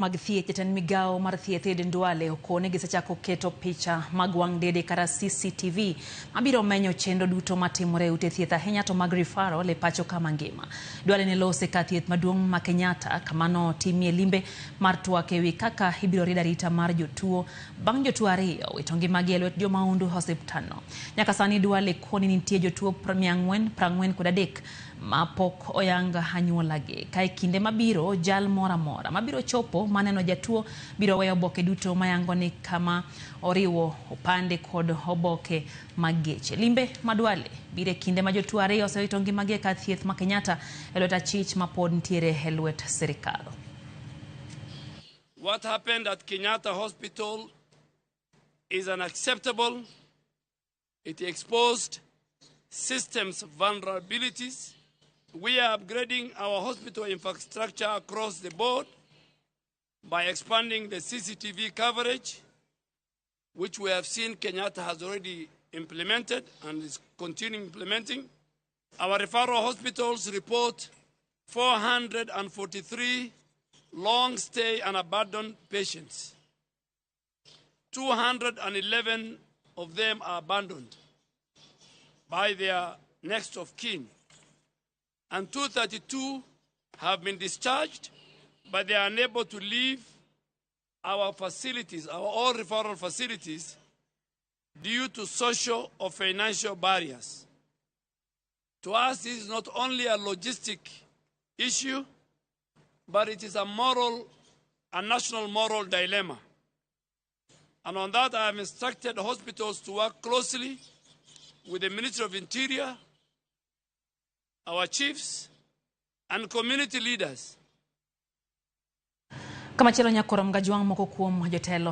Mag thieth. Jatend migawo mar thieth Aden Duale okone gisechako keto picha mag wang' dede kata CCTV mabiro menyo chenro duto matimore e ute thieth, ahinya to mag referral e pacho kama ngima. Duale ne lose kar thieth maduong' ma Kenyatta kama notimie limbe mar twak ewi kaka ibiro rid arita mar jotuo bang' jotuo ariyo wito ngimagi e lwet jomahundu e osiptandno. Nyaka sani Duale koni nitie jotuo 443 mapok oyang anyuolagi. Ka e kinde mabiro, jal moro amora mabiro chopo maneno jatuo biro weyo oboke duto mayango ni kama oriwo opande kod oboke mag geche. Limbe ma Duale biro e kinde ma jotuo ariyo osewito ngimagi e kar thieth ma Kenyatta e lwet achich mapod nitiere e lwet sirikal. What happened at Kenyatta Hospital is unacceptable. It exposed systems vulnerabilities. We are upgrading our hospital infrastructure across the board by expanding the CCTV coverage, which we have seen Kenyatta has already implemented and is continuing implementing. Our referral hospitals report 443 long stay and abandoned patients. 211 of them are abandoned by their next of kin, and 232 have been discharged, but they are unable to leave our facilities, our all referral facilities, due to social or financial barriers. To us, this is not only a logistic issue, but it is a moral, a national moral dilemma. And on that, I have instructed hospitals to work closely with the Ministry of Interior, our chiefs, and community leaders. Kamachielo, nyakoro Mgajwang' moko kuom jotelo.